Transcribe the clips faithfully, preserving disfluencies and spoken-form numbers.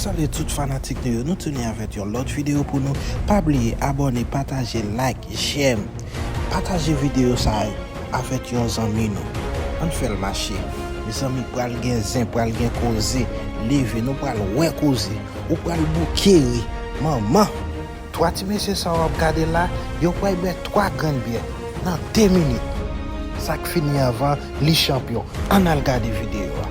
Salye tout fanatik nou yo, nou tounen avèk yon lòt videyo pou nou. Pa bliye abòne, pataje, like, j'aime. Pataje videyo sa avèk yon zanmi nou. Ann fè l mache. Mezanmi, pral gen zen, pral gen koze. Leve, nou pral wè koze. Ou pral bouke ri. Manman! Twa ti mesye sa w ap gade la, yo pral bwè twa grenn byè nan de minit. Sa k fini anvan, li chanpyon. Ann al gade videyo a.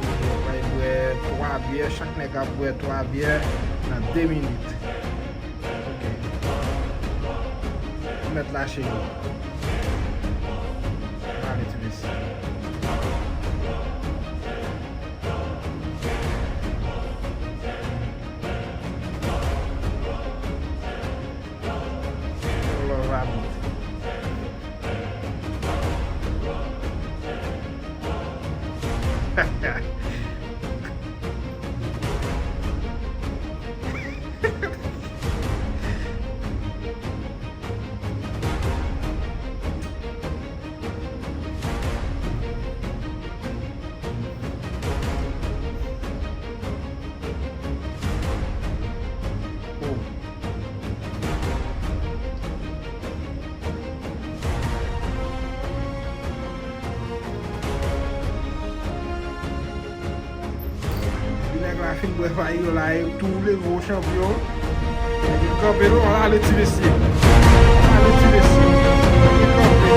Yo pral bwè twa byè, chak nèg ap bwè twa byè nan de minit. Ok. Ou mèt lache yo. Ale, ti mesye. Love Abit. Depi nèg la fin bwè pay yo la, e tou leve w chanpyon. Nèg yo kanpe non, ann ale ti mesye. Ann ale ti mesye. Nèg yo kanpe.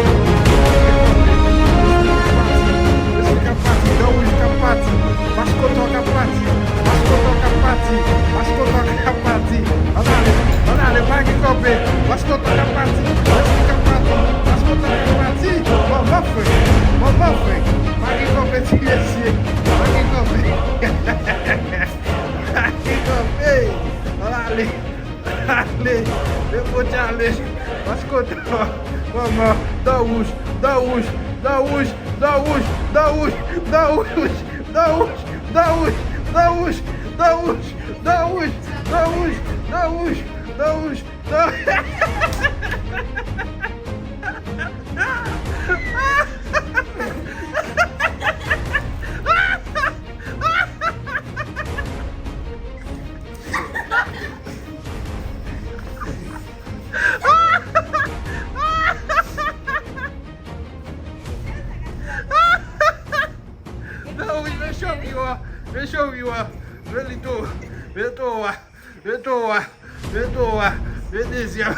Nèg yo kanpe. Mesye k ap pati. Mesye k ap pati. Dan wouj k ap pati. Maskota k ap pati. Maskota k ap pati. Maskota k ap pati. Ann ale. Ann ale. Pa gen kanpe. Maskota k ap pati. Mesye k ap pati. Maskota k ap pati. Manman frenk. Manman frenk. Pa gen kanpe ti mesye. Pa gen kanpe. Pa gen kanpe. Ann ale. Ale. Depoze ale. Maskota. Manman. Dan wouj. Dan wouj. Dan wouj. Dan wouj. Non, wi, men chanpyon an. Men chanpyon an. Men li tou. Men tou a. Men tou a. Men tou a. Men dezyèm.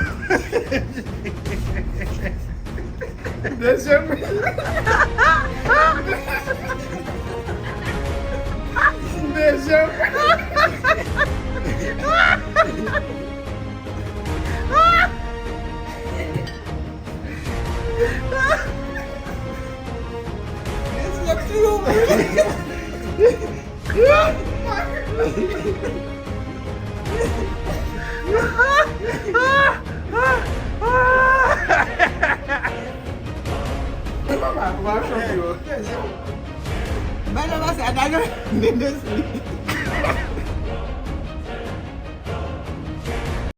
Dezyèm. Dezyèm. Bay la pase a dayo.